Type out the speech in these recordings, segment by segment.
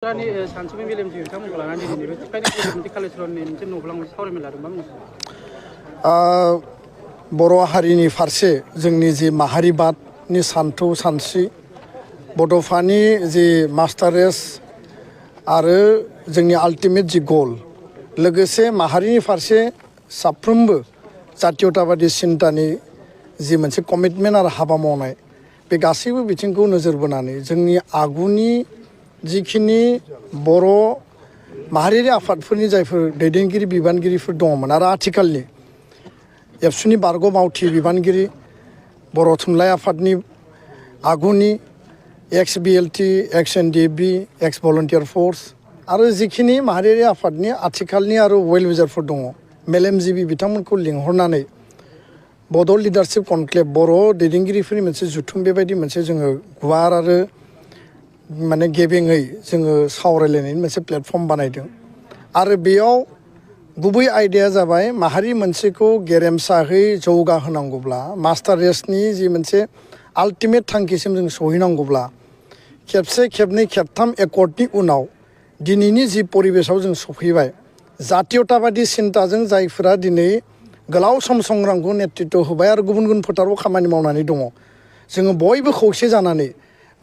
बर' हारिनि फारसे जोंनि जि माहारिबादनि सानथौ सानस्रि बड'फानि जि मास्टार रेस आरो जोंनि आल्टिमेट जि गल लोगोसे माहारिनि फारसे साफ्रोमबो जातीयताबादि सिन्तानि जि मोनसे कमिटमेन्ट आरो हाबा मावनाय बे गासैबो बिथिंखौ नोजोर बोनानै जोंनि आगुनि जिखिनि बर' माहारियारि आफादफोरनि जायफोर दैदेनगिरि बिबानगिरिफोर दङमोन आरो आथिखालनि एबसुनि बारग' मावथि बिबानगिरि बर' थुनलाइ आफादनि आगुनि एक्स बिएलटि एक्स एनडिएफबि एक्स भलन्टियार फर्स आरो जिखिनि माहारियारि आफादनि आथिखालनि आरो वेल विजारफोर दङ मेलेमजिबि बिथांमोनखौ लिंहरनानै बड' लिडारशिप कनक्लेभ बर' दैदेनगिरिफोरनि मोनसे जुथुम बेबायदि मोनसे जोङो गुवार आरो माने गेबेङै जोङो सावरायलायनायनि मोनसे प्लेटफर्म बानायदों आरो बेयाव गुबै आयदाया जाबाय माहारि मोनसेखौ गेरेमसाहै जौगाहोनांगौब्ला मास्टार रेसनि जि मोनसे आल्टिमेट थांखिसिम जों सहैनांगौब्ला खेबसे खेबनै खेबथाम एकर्डनि उनाव दिनैनि जि परिबेसाव जों सफैबाय जातीयताबादि सिन्ताजों जायफोरा दिनै गोलाव सम संग्रामखौ नेतृत्व होबाय आरो गुबुन गुबुन फोथाराव खामानि मावनानै दङ जोङो बयबो खौसे जानानै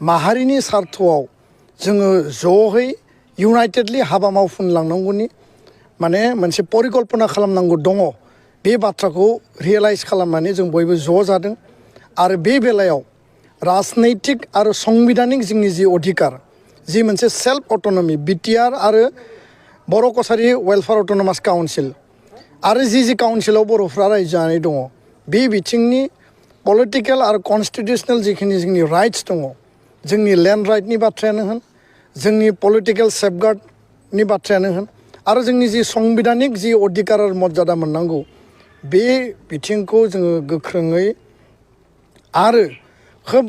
माहारिनि सार्थआव जोङो ज'है इउनाइटेडलि हाबा मावफुंलांनांगौनि माने मोनसे परिकल्पना खालामनांगौ दङ बे बाथ्राखौ रियेलाइज खालामनानै जों बयबो ज' जादों आरो बे बेलायाव राजनैतिक आरो संबिधानिक जोंनि जि अधिकार जि मोनसे सेल्फ अट'नमि बिटिआर आरो बर' कसारि वेलफेयार अट'नमास काउन्सिल आरो जि काउन्सिलाव बर'फ्रा रायजो जानानै दङ बे बिथिंनि पलिटिकेल आरो कनस्टिटिउसनेल जिखिनि जोंनि राइट्स दङ जोंनि लेन्ड राइटनि बाथ्रायानो होन जोंनि पलिटिकेल सेफगार्डनि बाथ्रायानो होन आरो जोंनि जि संबिधानिक जि अधिकार आरो मर्यादा मोननांगौ बे बिथिंखौ जोङो गोख्रोङै आरो खोब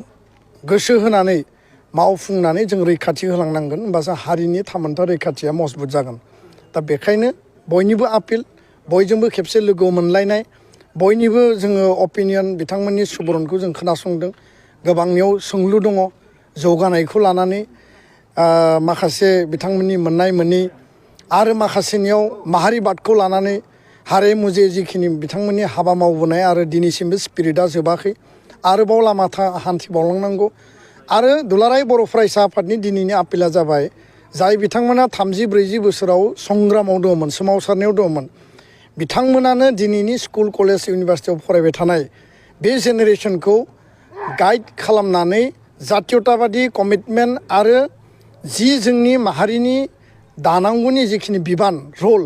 गोसो होनानै मावफुंनानै जों रैखाथि होलांनांगोन होमबासो हारिनि थामोनथा रैखाथिया मजबुत जागोन दा बेखायनो बयनिबो आपिल बयजोंबो खेबसे लोगो मोनलायनाय बयनिबो जोङो अपिनियन बिथांमोननि सुबुरुनखौ जों खोनासंदों गोबांनियाव सोंलु दङ जौगानायखौ लानानै माखासे बिथांमोननि मोननाय मोनै आरो माखासेनियाव माहारिबादखौ लानानै हारे मुजे जिखिनि बिथांमोननि हाबा मावबोनाय आरो दिनैसिमबो स्पिरिटआ जोबाखै आरोबाव लामा हान्थिबावलांनांगौ आरो दुलाराय बर' फरायसा आफादनि दिनैनि आपिला जाबाय जाय बिथांमोना 30-40 बोसोराव संग्रामाव दङमोन सोमावसारनायाव दङमोन बिथांमोनानो दिनैनि स्कुल कलेज इउनिभारसिटियाव फरायबाय थानाय बे जेनेरेसनखौ गाइड खालामनानै जातीयताबादि कमिटमेन्ट आरो जि जोंनि माहारिनि दानांगौनि जिखिनि बिबान रल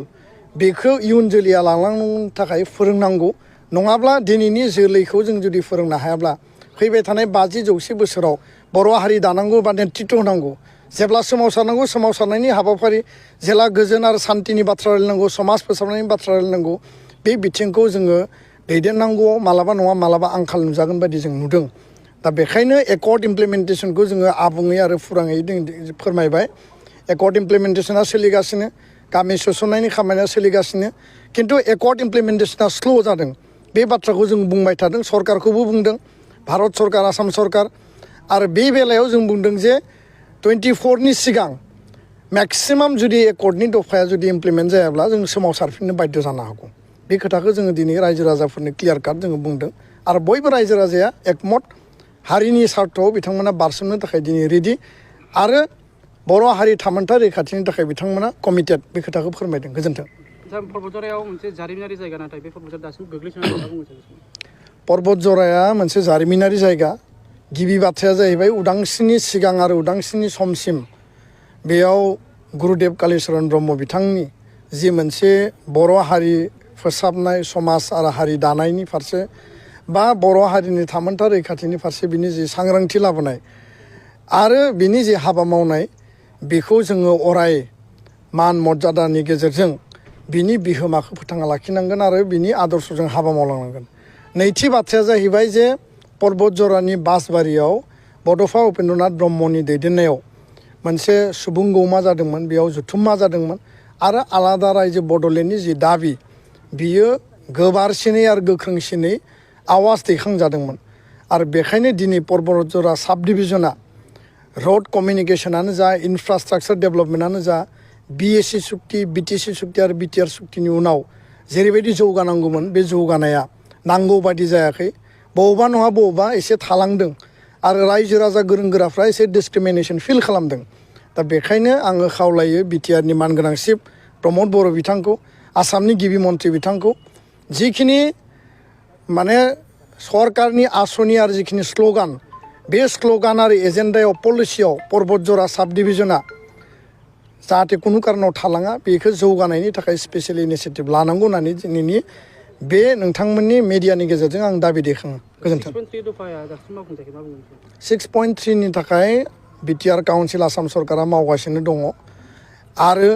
बेखौ इयुन जोलैया लांलांनो थाखाय फोरोंनांगौ नङाब्ला दिनैनि जोलैखौ जों जुदि फोरोंनो हायाब्ला फैबाय थानाय 50-100 बोसोराव बर' हारि दानांगौ बा नेतृत्व होनांगौ जेब्ला सोमावसारनांगौ सोमावसारनायनि हाबाफारि जेला गोजोन आरो सान्तिनि बाथ्रा रायलायनांगौ समाज फोसाबनायनि बाथ्रा रायलायनांगौ बे बिथिंखौ जोङो दैदेननांगौआव मालाबा नङा मालाबा आंखाल नुजागोन बायदि जों नुदों दा बेखायनो एकर्ड इमप्लिमेन्टेसनखौ जोङो आबुङै आरो फुराङै फोरमायबाय एकर्ड इमप्लिमेन्टेसना सोलिगासिनो गामि सोसननायनि खामानिया सोलिगासिनो खिन्थु एकर्ड इमप्लिमेन्टेसना स्ल' जादों बे बाथ्राखौ जों बुंबाय थादों सरकारखौबो बुंदों भारत सरकार आसाम सरकार आरो बे बेलायाव जों बुंदों जे 24नि सिगां मेक्सिमाम जुदि एकर्डनि दफाया जुदि इमप्लिमेन्ट जायाब्ला जों सोमावसारफिननो बाध्य जानो हागौ बे खोथाखौ जोङो दिनै रायजो राजाफोरनो क्लियार काट जोङो बुंदों आरो बयबो रायजो राजाया एकमत हारिनि सार्थआव बिथांमोना बारसोमनो थाखाय दिनै रेडि आरो बर' हारि थामोनथा रैखाथिनि थाखाय बिथांमोना कमिटेड बे खोथाखौ फोरमायदों गोजोन्थों पर्बतजरायाव मोनसे जारिमिनारि जायगा नाथाय बे पर्बतजरा दासिम गोग्लैसोनानै दं पर्बतजराया मोनसे जारिमिनारि जायगा गिबि बाथ्राया जाहैबाय उदांस्रिनि सिगां आरो उदांस्रिनि समसिम बेयाव गुरुदेव कालिचरन ब्रह्म बिथांनि जि मोनसे बर' हारि फोसाबनाय समाज आरो हारि दानायनि फारसे बा बर' हारिनि थामोनथा रैखाथिनि फारसे बिनि जि सांग्रांथि लाबोनाय आरो बिनि जि हाबा मावनाय बेखौ जोङो अराय मान मर्यादानि गेजेरजों बिनि बिहोमाखौ फोथांना लाखिनांगोन आरो बिनि आदर्शजों हाबा मावलांनांगोन नैथि बाथ्राया जाहैबाय जे पर्बतजरानि बासबारियाव बड'फा उपेन्द्रनाथ ब्रह्मनि दैदेननायाव मोनसे सुबुं गौमा जादोंमोन बेयाव जुथुम्मा जादोंमोन आरो आलादा रायजो बड'लेण्डनि जि दाबि बियो गोबारसिनै आरो गोख्रोंसिनै आवाज दैखांजादोंमोन आरो बेखायनो दिनै पर्बतजरा साब डिभिजना रोड कमिउनिकेशनानो जा इनफ्रास्ट्राक्चार डेभेलपमेन्टआनो जा BSC सुक्ति BTC सुक्ति आरो BTR सुक्तिनि उनाव जेरैबायदि जौगानांगौमोन बे जौगानाया नांगौ बादि जायाखै बबेबा नङा बबेबा एसे थालांदों आरो रायजो राजा गोरों गोराफ्रा एसे डिसक्रिमिनेसन फिल खालामदों दा बेखायनो आङो खावलायो BTRनि मानगोनां चिफ प्रमद बर' बिथांखौ आसामनि गिबि मन्थ्रि बिथांखौ जिखिनि माने सरकारनि आसनि आरो जिखिनि स्ल'गान बे स्ल'गान आरो एजेन्डायाव पलिसियाव पर्बत जरा साब डिभिजना जाहाथे कुनु कारनाव थालाङा बेखौ जौगानायनि थाखाय स्पेसियेल इनिशिएटिभ लानांगौ होननानै दिनैनि बे नोंथांमोननि मिडियानि गेजेरजों आं दाबि दैखाङो गोजोन्थों 6.3 नि थाखाय BTR काउन्सिल आसाम सरकारा मावगासिनो दङ आरो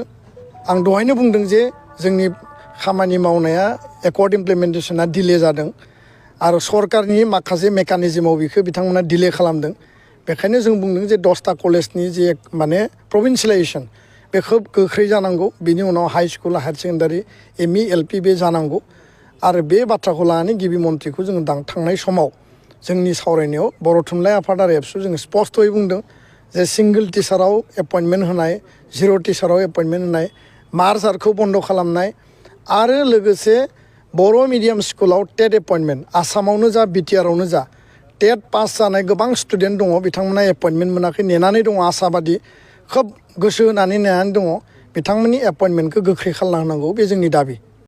आं दहायनो बुंदों जे जोंनि खामानि मावनाया एकर्ड इमप्लिमेन्टेसना डिले जादों आरो सरकारनि माखासे मेकानिजमाव बेखौ बिथांमोना डिले खालामदों बेखायनो जों बुंदों जे 10टा कलेजनि जे माने प्रभिन्सियेलाइजेसन बे खोब गोख्रै जानांगौ बिनि उनाव high school higher secondary ME LP बे जानांगौ आरो बे बाथ्राखौ लानानै गिबि मन्थ्रिखौ जोङो थांनाय समाव जोंनि सावरायनायाव बर' थुनलाइ आफाद आरो ABSU जोङो स्पष्टयै बुंदों जे सिंगल टिचाराव एपइन्टमेन्ट होनाय 0 टिचाराव एपइन्टमेन्ट होनाय मार्च आर्टखौ बन्द खालामनाय आरो लोगोसे बर' मिडियाम स्कुलाव टेट एपइन्टमेन्ट आसामावनो जा BTRआवनो जा टेट पास जानाय गोबां स्टुडेन्ट दङ बिथांमोना एपइन्टमेन्ट मोनाखै नेनानै दङ आसाबादि खोब गोसो होनानै नेनानै दङ बिथांमोननि एपइन्टमेन्टखौ गोख्रै खालामना होनांगौ बे जोंनि दाबि